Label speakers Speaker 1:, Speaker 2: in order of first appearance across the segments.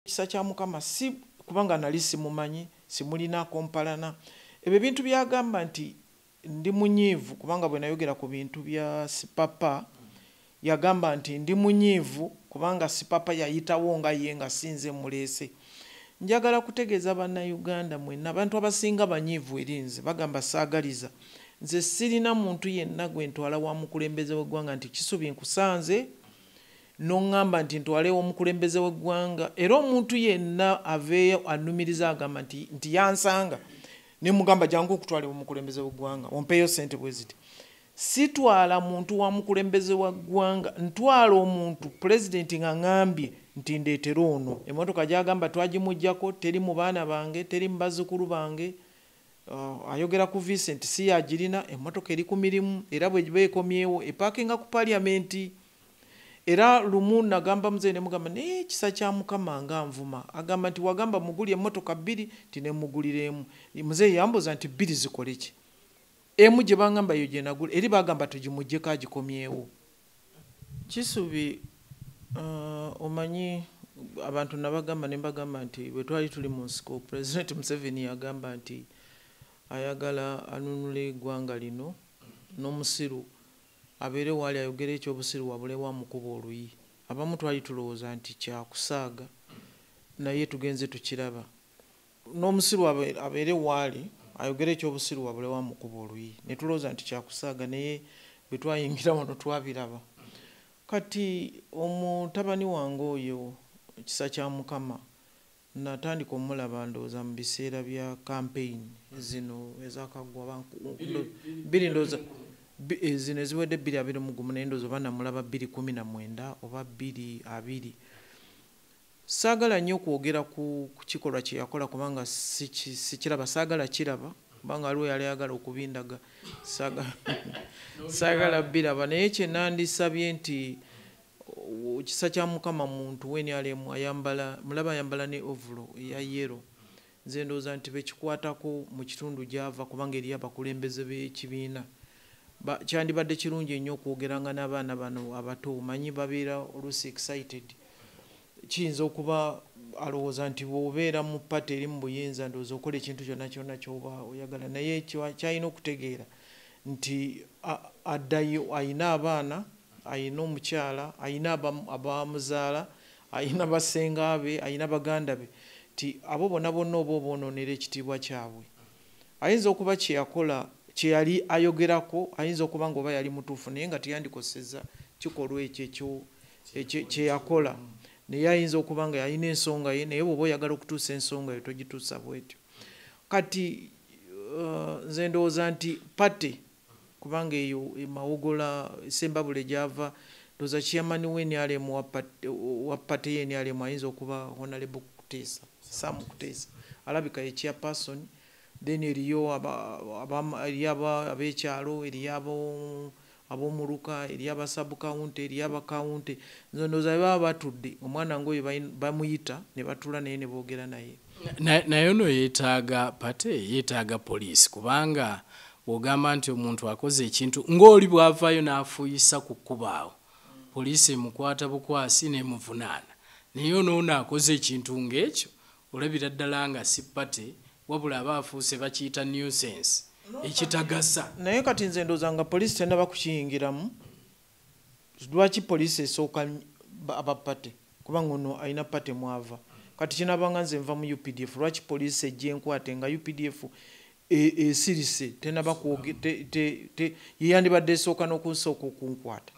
Speaker 1: Kisa kya Mukama si kubanga nali simumanyi, simulinako mpalana. Ebyo ebintu byagamba nti ndi munyiivu kubanga bwe nayogera ku bintu bya Sipapa, yagamba nti ndi munyiivu kubanga Sipapa yayitawo nga ye nga sinze muleese. Njagala kutegeeza Bannayuganda mwenna, abantu abasinga banyiivu eri nze, bagamba saagaliza. Nze sirina muntu yenna gwe ntwala wa mukulembeze w'eggwanga nti Kisubi nkusanze n'oŋŋamba nti ntwale omukulembeze w'eggwanga, era omuntu yenna aveeyo annumiriza agamba nti yansanga ne mugamba jangu okutwala omukulembeze w'eggwanga ompeeyo ssente bwe ziti. Sitwala muntu wa mukulembeze wa ggwanga, ntwala omuntu pulezidenti nga ŋŋambye nti ndeetera ono. Emmotoka gy'agamba twagimuggyako, teri mu baana bange, teri mu bazzukulu bange. Ayogera ku Vincent si yagirina, emmotoka eri ku mirimu era bwe beekomyewo epaakinga ku paliamenti. Era lumu nagamba muzeeyi ne mugamba naye ekisa kya Mukama nga nvuma, agamba nti wagamba muguli emmotoka bbiri nti ne mugulira emu. Muzeeyi yambuuza nti bbiri zikole ki? Emu gye bangamba yo gye nagula, eri bagamba tugimuggyeko agikomyewo. Kisubi omanyi abantu nabagamba ne mbagamba nti bwe twali tuli mu nsiko, Pulezidenti Museveni yagamba nti ayagala anunule eggwanga lino n'omusiru abeere waali ayogera ekyobusiru wabule wamukuba oluyi. Abamu twali tulowooza nti kyakusaaga, naye tugenze tukiraba. N'omusiru abeere waali ayogera ekyobusiru wabule wamukuba oluyi, ne tulowooza nti kyakusaaga, naye bwe twayingira wano twabiraba. Kati omutabani wange oyo Kisa kya Mukama natandika omulaba ndowooza mu biseera bya campaign zino ezakaggwa bbiri, ndowooza zino eziwedde 2021, naye ndowooza oba namulaba 2019 oba 2020. Saagala nnyo okwogera ku kikolwa kye yakola kubanga sikiraba, saagala kiraba kubanga waliwo yali ayagala okubindaga, saagala biraba. Naye kye nandisabye nti Kisa kya Mukama muntu w'NRM ayambala, mulaba ayambala ne ovulo eya yellow. Nze ndowooza nti bekikwatako mu kitundu gy'ava kubanga eriyo abakulembeze b'ekibiina. Kyandibadde kirungi ennyo okwogeranga n'abaana bano abato, omanyi babeera oluusi excited. Kiyinza okuba alowooza nti bw'obeera mu party eri mu buyinza ndowooza okola ekintu kyonna kyonna ky'oba oyagala, naye ky'alina okutegeera nti addayo ayina abaana, ayina omukyala, ayina abamuzaala, ayina basenga be, ayina baganda be, nti abo bonna bonna oba oboonoonera ekitiibwa kyabwe. Ayinza okuba kye yakola kye yali ayogerako, ayinza okuba nga oba yali mutuufu, naye nga teyandikosezza kikolwa ekyo ekyo kye yakola. Naye ayinza okuba nga yalina ensonga ye, naye bw'oba oyagala okutuusa ensonga yo togituusa bw'etyo. Kati nze ndowooza nti party kubanga eyo Mawogola Sembabule gy'ava, ndowooza chairman w'NRM wa party ye NRM ayinza okuba Honorable Kuteesa, Sam Kuteesa, alabika ye chairperson. Then eriyo ab'ekyalo, eriyo ab'omuluka, eriyo aba sub county, eriyo aba county. Nze ndowooza bwe baba batudde omwana ng'oyo bamuyita ne batuula naye ne boogera naye.
Speaker 2: Naye ono yeetaaga party, yeetaaga poliisi, kubanga bw'ogamba nti omuntu akoze ekintu ng'oli bw'avaayo n'afuuyisa ku kkubo awo, poliisi emukwata bukwasi n'emuvunaana. Naye ono akoze ekintu ng'ekyo, olabira ddala nga si party, wabula aba afuuse bakiyita nuisance ekitagasa.
Speaker 1: Naye kati nze ndowooza nga poliisi tennaba kukiyingiramu. Lwaki poliisi esooka aba party? Kubanga ono alina party mwava. Kati kinaabanga nze nva mu UPDF, lwaki poliisi ejja enkwate nga UPDF esirise tennaba ye yandibadde esooka n'okunsooka okunkwata?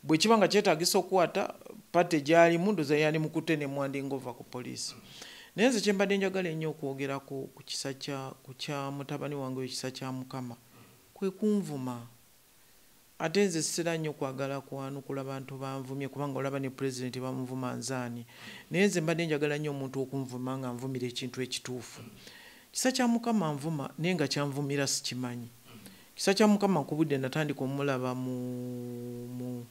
Speaker 1: Bwe kiba nga kyetaagisa okukwata party gy'alimu, ndowooza yandimukutte ne mwandingova ku poliisi. Naye nze kye mbadde njagala ennyo okwogerako ku kisa kya ku kya mutabani wange oyo Kisa kya Mukama kwe kunvuma. Ate nze sitera nnyo kwagala kwanukula bantu banvumye kubanga olaba ne pulezidenti bamuvuma nzaani. Naye nze mbadde njagala nnyo omuntu okunvuma nga nvumira ekintu ekituufu. Kisa kya Mukama nvuma naye nga kyanvumira sikimanyi. Kisa kya Mukama nkubudde natandika omulaba mu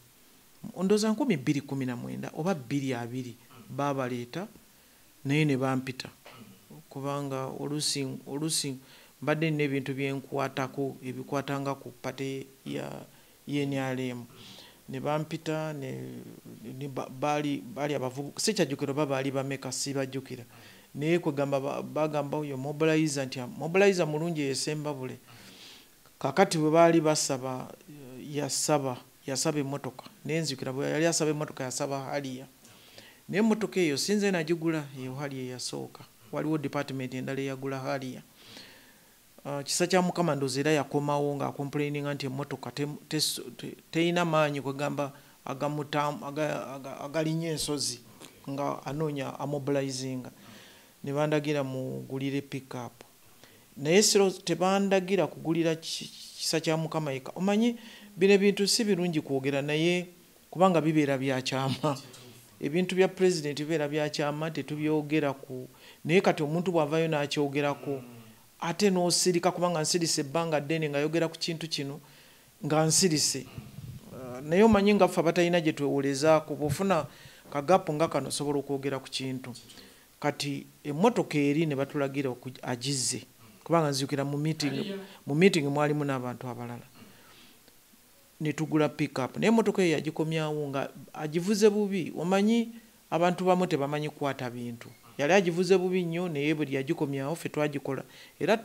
Speaker 1: ndowooza 2019 oba 2020 baabaleeta naye ne bampita kubanga oluusi mbadde nina ebintu bye nkwatako ebikwatanga ku party ya NRM. Ne bampita ne baali abavubuka, sikyajjukira oba baali bameka, sibajjukira, naye kwegamba bagamba oyo mobilizer nti mobilizer mulungi eyesembabule. Kakati bwe baali basaba, yasaba emmotoka, naye nzijukira bwe yali asaba emmotoka yasaba Harrier, naye emmotoka eyo sinze nagigula, eyo Harrier eyasooka, waliwo department endala eyagula Harrier. Kisa kya Mukama ndowooza era yakomawo ng'acomplaininga nti emmotoka teyina maanyi, kwegamba agalinnya ensozi nga anoonya amobilizinga. Ne bandagira mugulire pickup, naye siro tebandagira kugulira Kisa kya Mukama yekka. Omanyi bino ebintu si birungi kwogera, naye kubanga bibeera bya kyama, ebintu bya pulezidenti bibeera bya kyama, tetubyogera ku, naye kati omuntu bw'avaayo n'akyogerako ate n'osirika, kubanga nsirise ebbanga ddene nga yogera ku kintu kino nga nsirise. Naye omanyi nga ffe abatalina gye twewolezaako, bw'ofuna kagapu nga kano osobola okwogera ku kintu. Kati emmotoka eri ne batulagira agizze, kubanga nzijukira mu meeting mwalimu n'abantu abalala, ne tugula pickup, naye emmotoka eyo yagikomyawo nga agivuze bubi. Omanyi abantu bamu tebamanyi kukwata bintu, yali agivuze bubi nnyo, naye bwe yagikomyawo ffe twagikola, era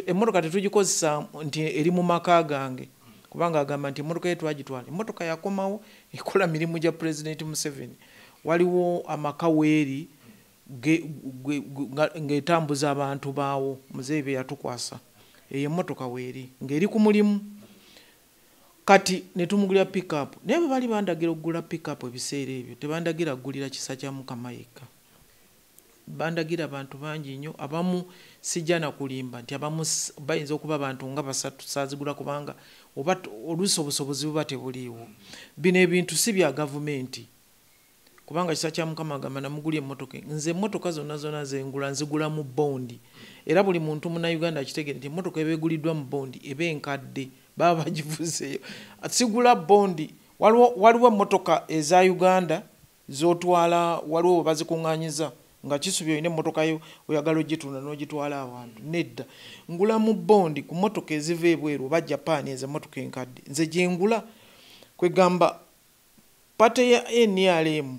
Speaker 1: emmotoka tetugikozesa nti eri mu maka gange, kubanga agamba nti emmotoka ye twagitwala, emmotoka yakomawo ekola mirimu gya Pulezidenti Museveni. Waliwo amaka weeri ng'etambuza abantu baawo, muzeeyi be yatukwasa, eyo emmotoka weeri ng'eri ku mulimu. Kati ne tumugulira pickup, naye bwe bali bandagira okugula pickup ebiseera ebyo tebandagira kugulira Kisa kya Mukama yekka, bandagira abantu bangi nnyo. Abamu sijja na kulimba nti abamu bayinza okuba abantu nga basatu saazigula, kubanga oba oluusi obusobozi buba tebuliiwo. Bino ebintu si bya gavumenti, kubanga Kisa kya Mukama agamba namugulya emmotoka, nze emmotoka zonna zonna zengula nzigula mu bondi, era buli muntu munnayuganda akitegere nti emmotoka eba eguliddwa mu bondi eba enkadde, baba bagivuzeeyo. Sigula bondi, waliwo emmotoka eza Uganda z'otwala, waliwo we bazikuŋŋaanyiza nga kisubi olina emmotoka yo oyagala ogitunda n'ogitwala awantu, nedda, ngula mu bondi ku mmotoka eziva ebweru oba Japan, ezo emmotoka enkadde nze gye ngula. Kwegamba party ya NRM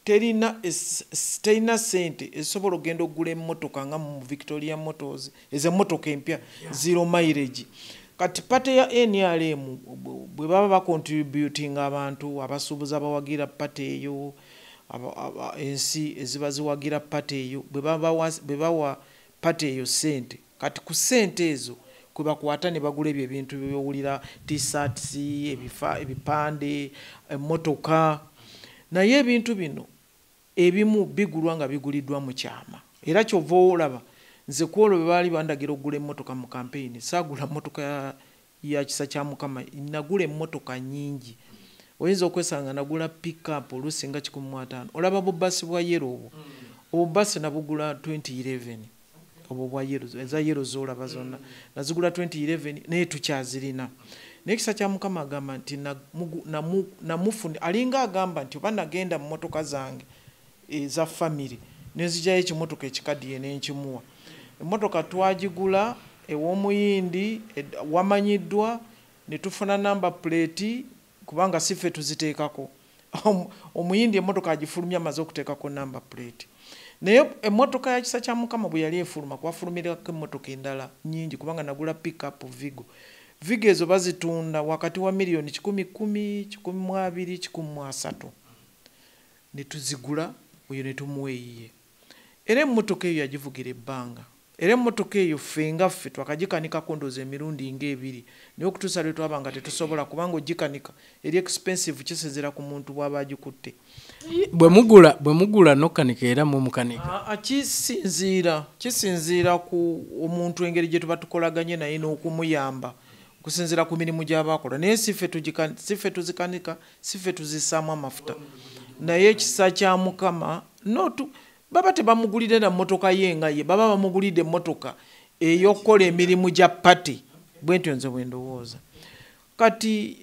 Speaker 1: terina ssente ezisobola okugenda okugula emmotoka nga mu Victoria Motors, ezo emmotoka empya zero mileage. Kati party ya NRM bwe baba bacontributinga abantu abasuubuzi abawagira party eyo, ensi eziba ziwagira party eyo, bwe bawa party eyo ssente, kati ku ssente ezo kwe bakwata ne bagula ebyo ebintu by'owulira, t-shirts, ebipande, emmotoka. Naye ebintu bino ebimu bigulwa nga biguliddwa mu kyama, era ky'ova olaba nze ku olwo bwe baali bandagira okugula emmotoka mu campaign, saagula mmotoka ya Kisa kya Mukama, nagula emmotoka nnyingi. Oyinza okwesanga nagula pickup oluusi nga 150. Olaba bubasi bwa yellow obwo, obubasi nabugula 2011, obwo bwa yellow, eza yellow z'olaba zonna nazigula 2011, naye tukyazirina. Naye Kisa kya Mukama agamba nti namufuni, alinga agamba nti oba nagenda mu mmotoka zange eza family nenzigyayo ekimotoka ekikaddiye n'enkimuwa. Emmotoka twagigula ew'omuyindi wamanyiddwa, ne tufuna number plate, kubanga si ffe tuziteekako. Omuyindi emmotoka agifulumya amaze okuteekako number plate. Naye emmotoka ya Kisa kya Mukama bwe yali efuluma, kwafulumirako emmotoka endala nnyingi, kubanga nagula pickup Vigo. Vigo ezo bazitunda wakati wa miliyoni 110, 120, 130. Ne tuzigula oyo ne tumuwa eyiye. Era emmotoka eyo yagivugira ebbanga. Era emmotoka eyo ffe nga ffe twakagikanikako ndowooza emirundi ng'ebiri, naye okutuusa lwe twaba nga tetusobola, kubanga ogikanika eri expensive, kisinziira ku muntu bw'aba agikutte.
Speaker 2: Bwe mugula n'okanika era mumukanika?
Speaker 1: Kisinziira ku omuntu engeri gye tuba tukolaganye naye n'okumuyamba, okusinziira ku mirimu gy'aba akola. Naye si ffe tuzikanika, si ffe tuzissaamu amafuta. Naye Ekisa kya Mukama baba tebamugulidde na mmotoka ye nga ye, baba bamugulidde emmotoka ey'okukola emirimu gya party, bwe ntyo nze bwe ndowooza. Kati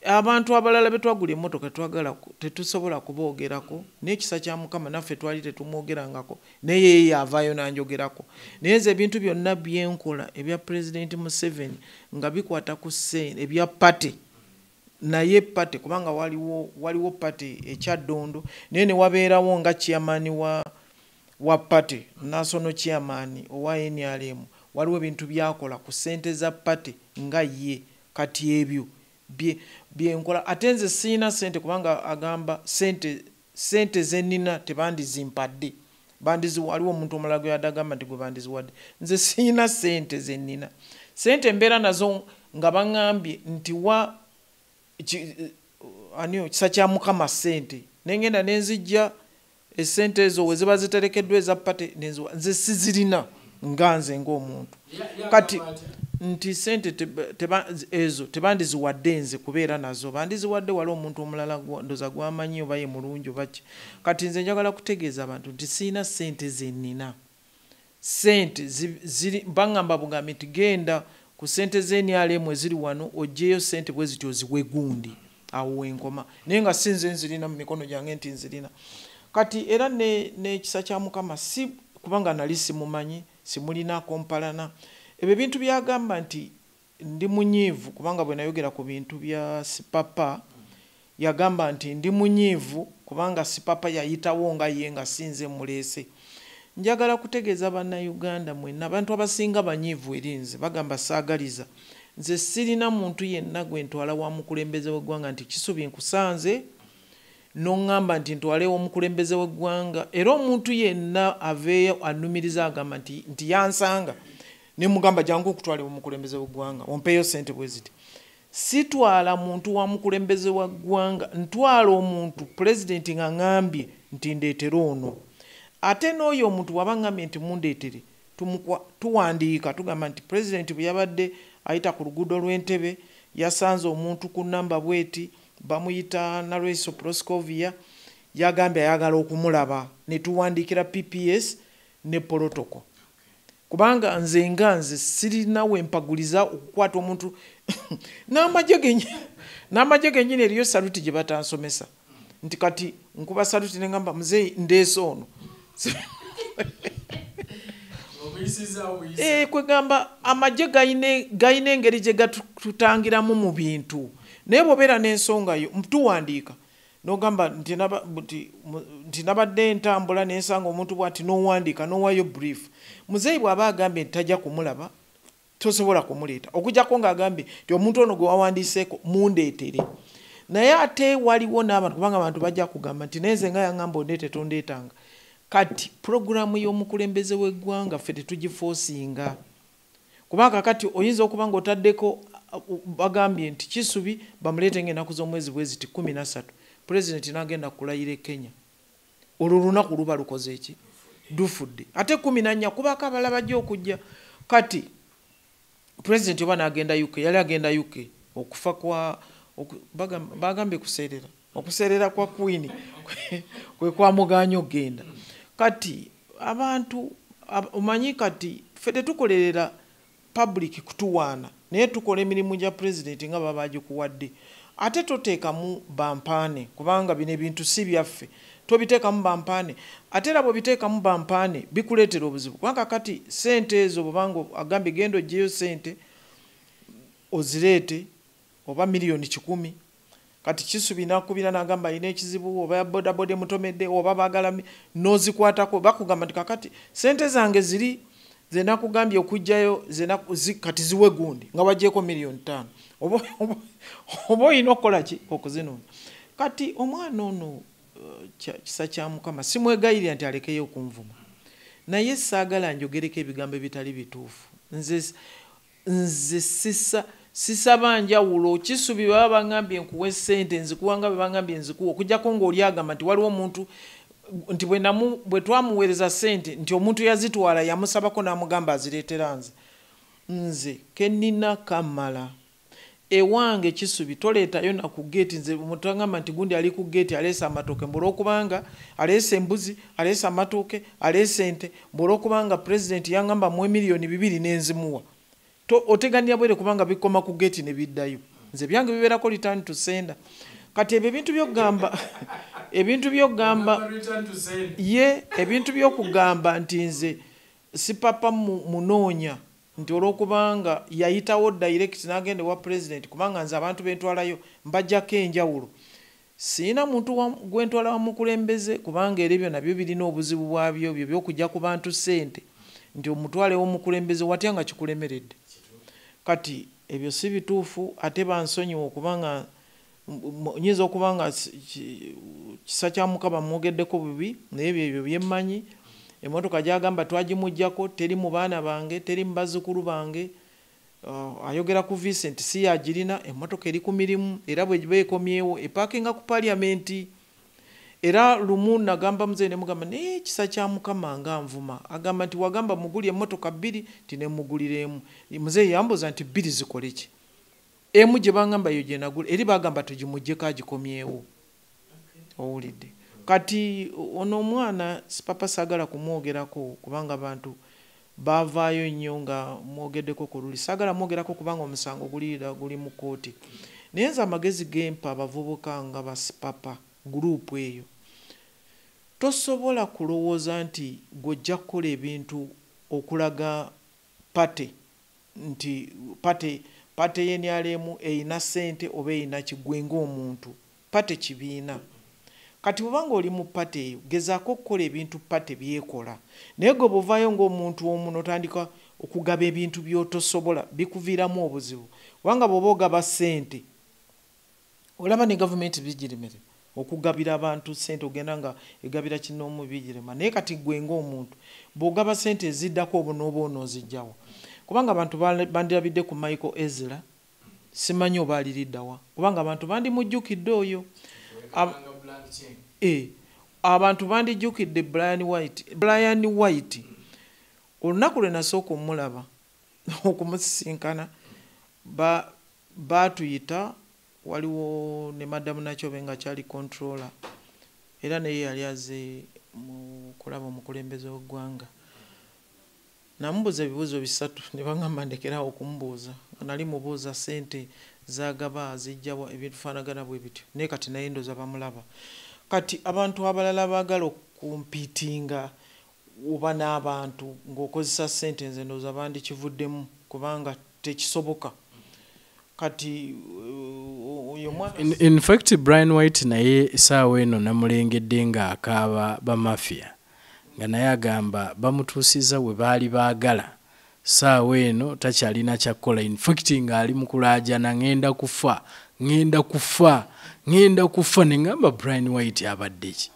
Speaker 1: Abantu abalala betwagula emmotoka twagala tetusobola kuboogerako, n'ekisa kya Mukama naffe twali tetumwogerangako, naye ye yavaayo n'anjogerako. Naye nze ebintu byonna byenkola ebya Pulezidenti Museveni nga bikwata ku ssente ebya party, naye party kubanga waliwo party ekyaddondo, naye ne wabeerawo nga chairman wa party, national chairman owa NRM, waliwo ebintu byakola ku ssente za party nga ye. Kati ebyo byenkola. Ate nze sirina ssente kubanga agamba ssente ze nnina tebandizimpadde, waliwo omuntu omulala gwe yadde agamba nti gwe bandiziwadde. Nze sirina ssente ze nnina, ssente mbeera nazo nga baŋŋambye nti wa aniyo kisa kya Mukama ssente, nengenda nenzijja essente ezo we ziba ziterekeddwa eza party nenziwa. Nze sizirina nga nze ng'omuntu. Kati nti ssente ezo tebandiziwadde nze kubeera nazo, bandiziwadde wali omuntu omulala ndoza gwamanyi oba ye mulungi oba ki. Kati nze njagala kutegeeza abantu nti sirina ssente ze nnina. Ssente ziri baŋŋamba bugambi nti genda ku ssente z'NRM eziri wano oggyeyo ssente bwe zityo oziwe gundi, awo wenkoma. Naye nga si nze nzirina mu mikono gyange nti nzirina. Kati era n'ekisa kya Mukama si kubanga nali simumanyi, simulinako mpalana. Ebyo ebintu byagamba nti ndi munyiivu kubanga bwe nayogera ku bintu bya Sipapa, yagamba nti ndi munyiivu kubanga Sipapa yayitawo nga ye nga si nze muleese. Njagala kutegeeza Bannayuganda mwenna, abantu abasinga banyiivu eri nze, bagamba saagaliza. Nze sirina muntu yenna gwe ntwala wa mukulembeze w'eggwanga nti Kisubi nkusanze n'oŋŋamba nti ntwalewo omukulembeze w'eggwanga. Era omuntu yenna aveeyo annumiriza agamba nti yansanga ne mugamba jangu okutwala omukulembeze w'eggwanga ompeeyo ssente bwe ziti. Sitwala muntu wa mukulembeze wa ggwanga, ntwala omuntu pulezidenti nga ŋŋambye nti ndeetere ono. Ate n'oyo omuntu bw'aba ŋŋambye nti mundeetere, tuwandiika tugamba nti pulezidenti bwe yabadde ayita ku luguudo lw'Entebe yasanze omuntu ku nnamba bw'eti, bamuyita Nalweso Proscovia, yagambye ayagala okumulaba, ne tuwandiikira PPS ne protocol. Kubanga nze nga nze sirina we mpaguliza okukwata omuntu n'amagye gennyini eriyo saluti gye batansomesa nti kati nkuba saluti ne ngamba muzeeyi ndeese ono. Kwegamba amagye gayina engeri gye gatutangiramu mu bintu. Naye bw'obeera n'ensonga yo tuwandiika n'ogamba nti nabadde ntambula ne nsanga omuntu bw'ati, n'owandiika n'owaayo brief. Muzeeyi bw'aba agambye nti tajja kumulaba, tosobola kumuleeta okuggyako ng'agambye nti omuntu ono gwe wawandiiseeko mundeetere. Naye ate waliwo n'abantu, kubanga abantu bajja kugamba nti naye nze nga yaŋŋamba ondeete tondeetanga. Kati pulogulaamu y'omukulembeze w'eggwanga ffe tetugifoosinga, kubanga kati oyinza okuba ng'otaddeko bagambye nti Kisubi bamuleete ng'ennaku z'omwezi bwe ziti 13, pulezidenti n'agenda kulayira e Kenya, olwo olunaku luba lukoze ki? Lufudde. Ate 14 kubaako abalala bajja okujja. Kati pulezidenti oba n'agenda UK, yali agenda UK okufa kwa bagambye kuseerera, okuseerera kwa Queen kwe kwamugaanya okugenda. Kati abantu omanyi kati ffe tetukolerera public kutuwaana, naye tukola emirimu gya pulezidenti nga baba bagikuwadde. Ate toteekamu bampaane, kubanga bino ebintu si byaffe, tobiteekamu bampaane. Ate era bw'obiteekamu bampaane bikuleetera obuzibu, kubanga kati ssente ezo bw'obanga agambye genda oggyeyo ssente ozireete oba 1,000,000, kati Kisubi n'akubira n'agamba alina ekizibu oba ya bodaboda emutomedde oba baagala n'ozikwatako, bakugamba nti kakati ssente zange ziri ze nakugambye okuggyayo kati ziwe gundi nga waggyeko 5,000,000, oba olina okukola ki okuzinona. Kati omwana ono kisa kya Mukama simwegayirira nti alekeyo okunvuma, naye saagala njogereko ebigambo ebitali bituufu. Nze sisaba njawulo. Kisubi baba baŋŋambye nkuwe ssente nzikuwa nga bwe baŋŋambye nzikuwa, okuggyako ng'oli agamba nti waliwo omuntu nti bwe twamuweereza ssente nti omuntu yazitwala yamusabako n'amugamba azireetera nze. Nze ke nnina kammala ewange Kisubi toleetayo na ku geeti. Nze omuntu agamba nti gundi ali ku geeti aleese amatooke, mbu olw'okubanga aleese embuzi, aleese amatooke, aleese ente, mbu olw'okubanga pulezidenti yaŋŋamba muwe 2,000,000 n'enzimuwa. Oteganira bwere kubanga bikoma ku geeti ne biddayo. Nze byange bibeerako return to sender. Kati ebyo ebintu by'okugamba, ebintu by'okugamba ye, ebintu by'okugamba nti nze Sipapa munoonya nti olwokubanga yayitawo direct n'agenda ewa president, kubanga nze abantu bentwalayo mbajjako enjawulo. Siina muntu gwentwala wa mukulembeze, kubanga era ebyo nabyo birina obuzibu bwabyo, byo by'okujja ku bantu ssente nti omutwale w'omukulembeze watya nga kikulemeredde. Kati ebyo si bituufu, ate bansonyiwa okubanga nyinza okuba nga kisa kya Mukama mwogeddeko bubi, naye ebyo byemmanyi. Emmotoka gy'agamba twagimuggyako, teri mu baana bange, teri mu bazzukulu bange. Ayogera ku Vincent, si yagirina, emmotoka eri ku mirimu, era bwe beekomyewo epaakinga ku paliamenti. Era lumu nagamba muzeeyi ne mugamba, naye ekisa kya Mukama nga nvuma. Agamba nti wagamba muguli emmotoka 2, nti ne mugulira emu. Muzeeyi yambuuza nti 2 zikole ki? Emu gye bangamba yo gye nagula, eri bagamba tugimuggyeko agikomyewo. Owulidde. Kati ono omwana Sipapa saagala kumwogerako kubanga abantu baavaayo nnyo nga mwogeddeko ku luli. Saagala mwogerako kubanga omusango guli mu kkooti. Naye nze amagezi gempa abavubuka nga ba Sipapa group eyo, tosobola kulowooza nti gw'ojja kukola ebintu okulaga party nti party y'NRM eyina ssente oba eyina kigwe ng'omuntu. Party kibiina. Kati bw'obanga oli mu party eyo, gezaako okukola ebintu party by'ekola. Naye gwe bw'ovaayo ng'omuntu omu n'otandika okugaba ebintu by'otosobola, bikuviiramu obuzibu. Kubanga bw'oba ogaba ssente, olaba ne gavumenti bigiremere okugabira abantu ssente, ogenda nga egabira kinnoomu bigirema. Naye kati gwe ng'omuntu bw'ogaba ssente eziddako obo n'oba onoozijjawa. Kubanga abantu bandirabidde ku Michael Ezra, simanyi oba aliriddawa, kubanga abantu bandimujjukidde oyo. Abantu bandijjukidde Brian White. Brian White olunaku lwe nasooka omulaba okumusisinkana, baatuyita, waliwo ne Madamu Nakyobe nga kyali controller, era naye yali azze mu kulaba omukulembeze w'eggwanga. Namubuuza ebibuuzo 3 ne bangamba ndekerawo okumubuuza. Nali mubuuza ssente z'agaba zijjawa, ebintu faanagana bwe bityo. Naye kati naye ndowooza bamulaba. Kati abantu abalala baagala okumpiitinga oba n'abantu ng'okozesa ssente, nze ndowooza bandikivuddemu kubanga tekisoboka. Kati oyo mwana
Speaker 2: In fact Brian White naye essaawa eno namulengedde ng'akaaba bamafia, nga naye agamba bamutuusizza we baali baagala, ssaawa eno takyalina kyakkola. In fact ng'ali mu kulaajana, ŋŋenda kufa, ŋŋenda kufa, ŋŋenda kufa. Ne ŋŋamba Brian White abadde ki?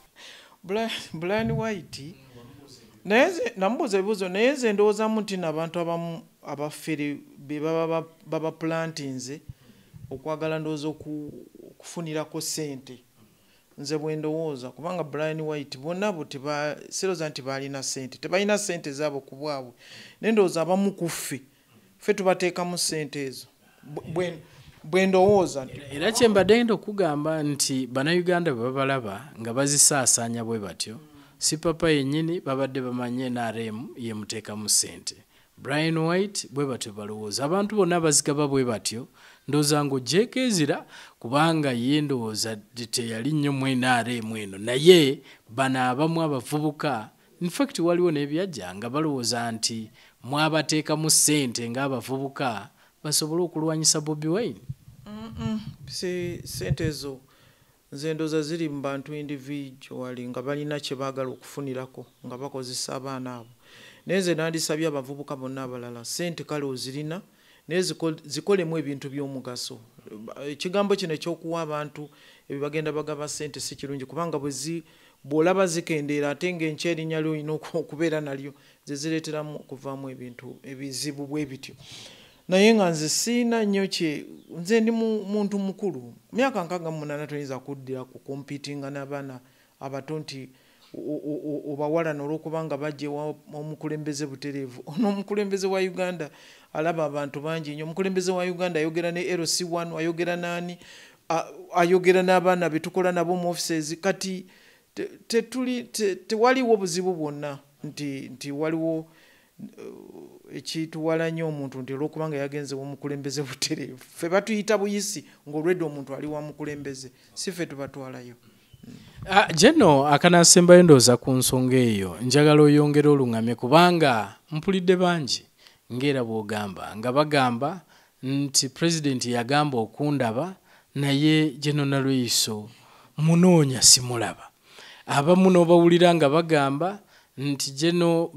Speaker 1: Brian White naye nze namubuuza ebibuuzo, naye nze ndowoozamu nti n'abantu abamu abafere be baba babaplantinze okwagala ndowooza okufunirako ssente. Nze bwe ndowooza, kubanga Brian White bonna bo sirowooza nti baalina ssente, tebalina ssente zaabwe ku bwabwe. Naye ndowooza abamu ku ffe, ffe tubateekamu ssente ezo. Bwe ndowooza.
Speaker 2: Era kye mbadde ngenda okugamba nti Bannayuganda bwe babalaba nga bazisaasaanya bwe batyo, Sipapa yennyini babadde bamanyi NRM yemuteekamu ssente. Brian White bwe batyo balowooza. Abantu bonna bazigaba bwe batyo, ndowooza ng'oggyeeko Ezira kubanga ye ndowooza teyali nnyo mu NRM eno. Naye bano abamu abavubuka, in fact waliwo n'ebyajja nga balowooza nti mwabateekamu ssente ng'abavubuka basobole okulwanyisa Bobi Wine.
Speaker 1: Si ssente ezo nze ndowooza ziri mu bantu individually nga balina kye baagala okufunirako nga bakozesa abaana abo. Naye nze nandisabye abavubuka bonna abalala, ssente kale ozirina, naye zikolemu ebintu by'omugaso. Ekigambo kino eky'okuwa abantu ebyo bagenda bagaba ssente si kirungi, kubanga bw'olaba zikendeera ate ng'enkya erinnya lyo olina okubeera nalyo, ze zireeteramu okuvaamu ebintu ebizibu bwe bityo. Naye nga nze siina nnyo kye, nze ndi muntu mukulu, myaka 68 toyinza kuddira ku kompiitinga n'abaana abato nti obawalana olw'okubanga bajja ewa omukulembeze butereevu. Ono omukulembeze wa Uganda alaba abantu bangi nnyo. Omukulembeze wa Uganda ayogera ne LC1, ayogera n'ani, ayogera n'abaana be tukola nabo mu offices. Kati tewaliwo buzibu bwonna nti waliwo Ekituwala nnyo omuntu nti olwokubanga yagenze omukulembeze butereevu, ffe batuyita buyisi ng'olwedde omuntu ali wa mukulembeze, si ffe tubatwalayo.
Speaker 2: Jeno akanasembayo ndowooza ku nsonga eyo njagala oyongere oluŋŋamye, kubanga mpulidde bangi ng'era bw'ogamba nga bagamba nti pulezidenti yagamba okundaba naye Jeno Nalweyiso munoonya simulaba. Abamu n'obawulira nga bagamba nti Jeno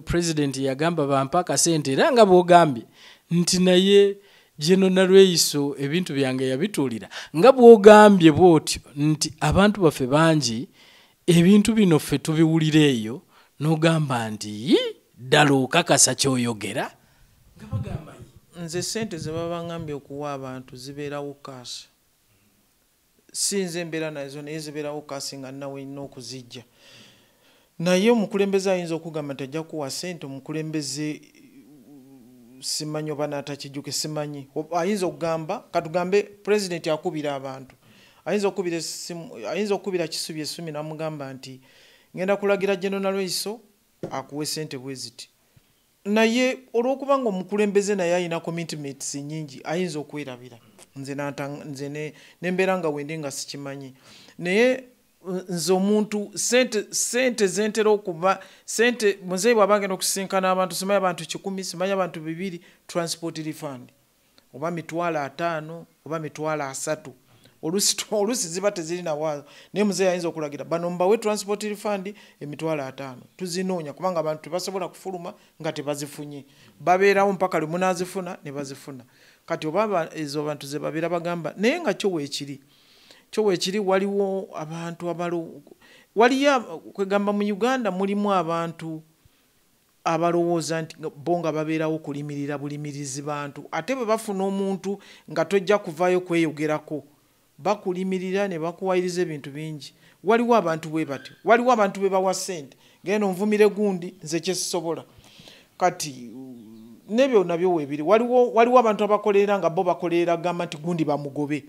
Speaker 2: pulezidenti yagamba bampa akasente, era nga bw'ogambye nti naye Jeno Nalweyiso ebintu byange yabituulira. Nga bw'ogambye bw'otyo nti abantu baffe bangi ebintu bino ffe tubiwulira eyo n'ogamba nti yi ddala okakasa ky'oyogera nga bagamba yi.
Speaker 1: Nze ssente ze baba bangambye okuwa abantu zibeerawo kaasi, si nze mbeera nazo, naye zibeerawo kaasi nga nnawe nina okuzijja. Naye omukulembeze ayinza okugamba nti ajja kuwa ssente, omukulembeze simanyi oba n'atakijjuke, simanyi. Ayinza okugamba, katugambe pulezidenti akubira abantu, ayinza okukubira essimu, ayinza okukubira Kisubi essimu n'amugamba nti ngenda kulagira Jeno Nalweyiso akuwe ssente bwe ziti. Naye olw'okubanga omukulembeze naye alina commitments nnyingi, ayinza okwerabira. Nze nembeera nga wendi nga sikimanyi. Naye nze omuntu sente zentera okuba sente, muzeeyi bw'aba agenda okusisinkana abantu, simanyi abantu 100, simanyi abantu 200, transport refund oba 50,000 oba 30,000, oluusi ziba tezirina waazo, naye muzeeyi ayinza okulagira bano mbawe transport refund 50,000, tuzinoonya kubanga abantu tebasobola kufuluma nga tebazifunye, babeerawo mpaka lwe munaazifuna ne bazifuna. Kati oba ezo bantu ze babeera bagamba, naye nga kyo weekiri, kyo weekiri waliwo abantu waliyo kwegamba mu Uganda mulimu abantu abalowooza nti bo nga babeerawo kulimirira bulimirizi bantu, ate bwe bafuna omuntu nga tojja kuvaayo kweyogerako bakulimirira ne bakuwayiriza ebintu bingi. Waliwo abantu bwe batyo, waliwo abantu be bawa ssente, genda onvumire gundi nze kye sisobola. Kati n'ebyo nabyo weebiri, waliwo abantu abakolerera nga bo bakolerera gamba nti gundi bamugobe,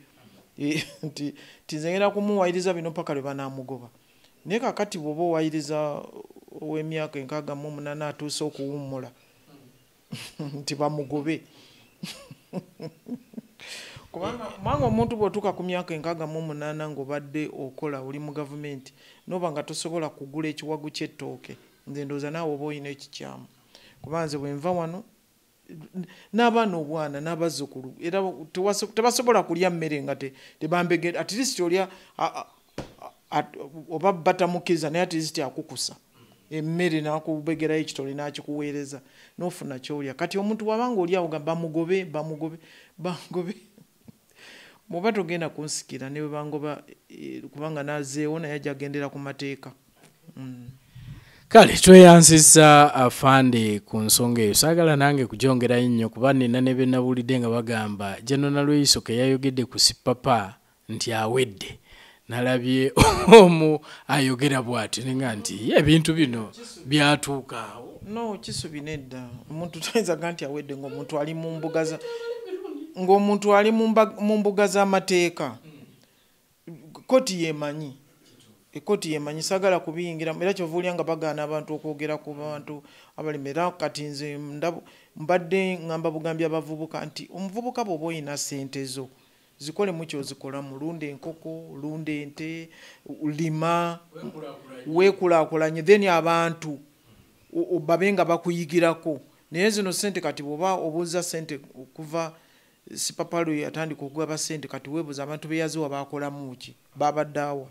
Speaker 1: nti nze ngenda kumuwayiriza bino mpaka lwe banaamugoba. Naye kaakati bw'oba owayiriza ow'emyaka 68 atuuse okuwummula nti bamugobe, kubanga omuntu bw'otuuka ku myaka 68 ng'obadde okola oli mu gavumenti n'oba nga tosobola kugula ekiwagu ky'ettooke, nze ndowooza naawe oba olina ekikyamu. Kuba nze bwe nva wano n'abaana obwana n'abazzukulu era tebasobola kulya mmere nga tebambegere, at least olya oba batamukkiriza, naye at least akukusa emmere n'akubegerayo ekitole n'akikuweereza n'ofuna ky'olya. Kati omuntu bw'aba ng'oli awo gamba bamugobe, bamugobe, bamugobe, bw'oba togenda kunsikira ne bwe bangoba, kubanga n'azzeewo naye ajja agendera ku mateeka.
Speaker 2: Kale tweyanzizza afande ku nsonga eyo, saagala nange kugyongerayo nnyo kuba nina ne be nabuulidde nga bagamba Jeno Nalweyiso ke yayogedde ku Sipapa nti awedde. Nalabye omu ayogera bw'atyo ne nga nti ebintu bino byatuuka awo.
Speaker 1: No, Kisubi nedda. Omuntu tayinza ga nti awedde ng'omuntu ali mu mbuga za, ng'omuntu ali mu mbuga z'amateeka. Kkooti yeemanyi. Ekkooti yeemanyi, saagala kubiyingiramu, era kyova olya nga bagaana abantu okwogera ku bantu abalimi. Era kati nze mbadde ŋŋamba bugambi abavubuka nti omuvubuka bw'oba olina ssente zo zikolemu ky'ozikolamu, lunda enkoko, lunda ente, lima, weekulaakulanye, then abantu babe nga bakuyigirako. Naye zino ssente kati bw'oba obuuza ssente okuva Sipapa lwe yatandika okugaba ssente, kati weebuuza abantu be yaziwa baakolamu ki, babadde awa.